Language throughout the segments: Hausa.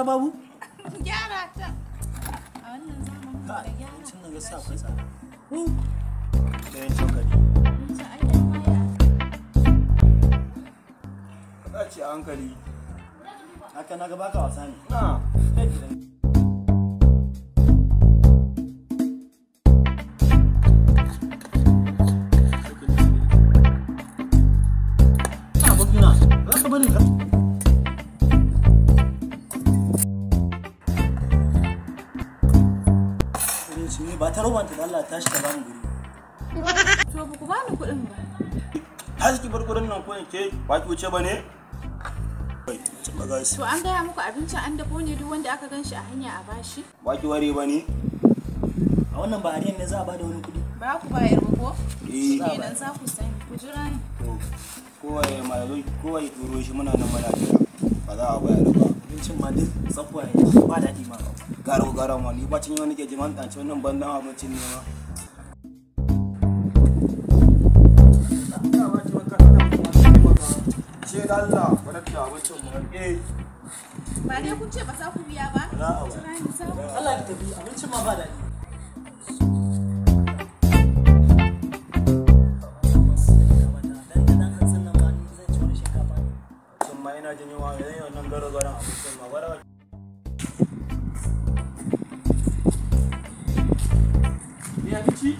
gyara babu? Gyara ta. A wannan zamanin da gyara. Abincin nan gaskiya akwai tsada. Ɗayan cokali. Abincin ai dan waya. Ka ci a hankali. Haka na ga baka wasa ne. Na. Abokina, za ka bari ka. Ne ba ta robanta da Allah tashi ta bani guri. To ba ku bani kuɗin ba. Tashi ki bar gurin nan ko ke ba ki wuce ba ne? To an gaya muku abincin an dafo ne duk wanda aka gan shi a hanya a bashi? Ba ki ware ba ne? A wannan ba ariyan ne za a bada wani kuɗi. Ba ku bayar ba ko? Eh. Kenan za ku sani. Ku jira ni. To kowa ya ma zo kowa ya turo shi muna nan muna jira. Ba za a bayar ba. Abincin ma duk tsakuwa ne ba daɗi ma. Garo garo ma ni bacin yau nake jiman ɗanci wannan bandan abincin ne ma. Ce da Allah, wadda abincin mu. Eh. Ba dai kun ce ba za ku biya ba? Za a bayar. Jira ni za ku. Allah ki tafi abincin ma ba daɗi. Cin ma ina jin yunwa zan yi wannan garo garon abincin ma gwara. Ya kici?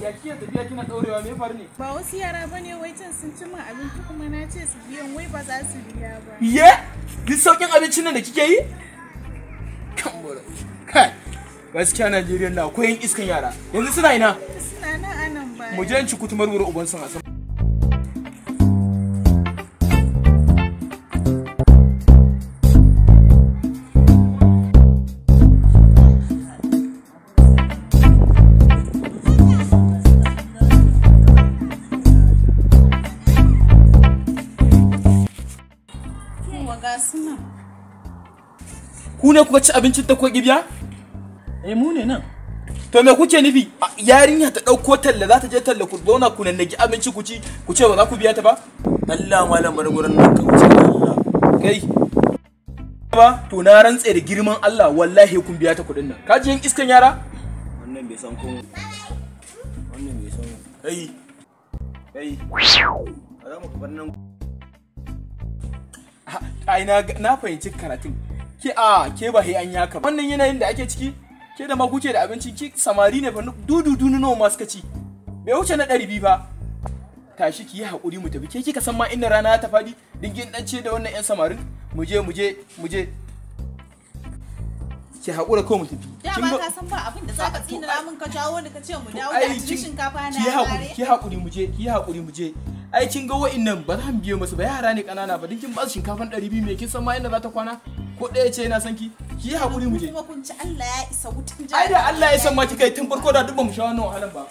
Ya kike tafiya kina ɗaurewa me faru ne? Ba wasu yara ba ne wai can sun ci min abinci kuma na ce su biyan wai ba za su biya ba. Ye? Duk sauƙin abincin nan da kike yi? Kan bora. Kai. Gaskiya Najeriya na akwai yan iskan yara. Yanzu suna ina? Suna nan a nan baya. Mu je in ci kutumar wuri uban sun a sama. Yawwa ga su nan. Ku ne kuka ci abincin ta ko gibiya? Eh mu ne nan. To me kuke nufi? Yarinya ta ɗauko talla za ta je talla ku zauna ku nannagi abinci ku ci ku ce ba za ku biya ta ba? Allah malam bar gurin nan ka wuce da Allah. Kai. Ba to na rantse da girman Allah wallahi kun biya ta kuɗin nan. Ka ji yan iskan yara? Wannan bai san komai. Wannan bai san. Kai. Kai. Ba za mu bar nan. Ai na fahimci karatun. Ke a ke ba he an yaka. Wannan yanayin da ake ciki ke da ma kuke da abinci ki samari ne fa dudu dudu nawa ma suka ci. Bai wuce na 200 ba. Tashi ki yi hakuri mu tafi. Ke kika san ma inda rana ta fadi dingin dan ce da wannan yan samarin mu je mu je mu je. Ki hakura ko mu tafi. Dama ka san ba abin da zaka tsina mun ka jawo ni ka ce mu dawo da ci shinkafa na ki hakuri ki hakuri mu je ki hakuri mu je. Ai kin ga wa'innan ba za mu biye musu ba yara ne kanana ba dinkin ba su shinkafan 200 me kin san ma inda za ta kwana ko ɗaya ce yana san ki ki yi hakuri mu je Kuma kun ci Allah ya isa wutan ai da Allah ya san ma kika yi tun farko da duk ba mu sha wannan wahalan ba.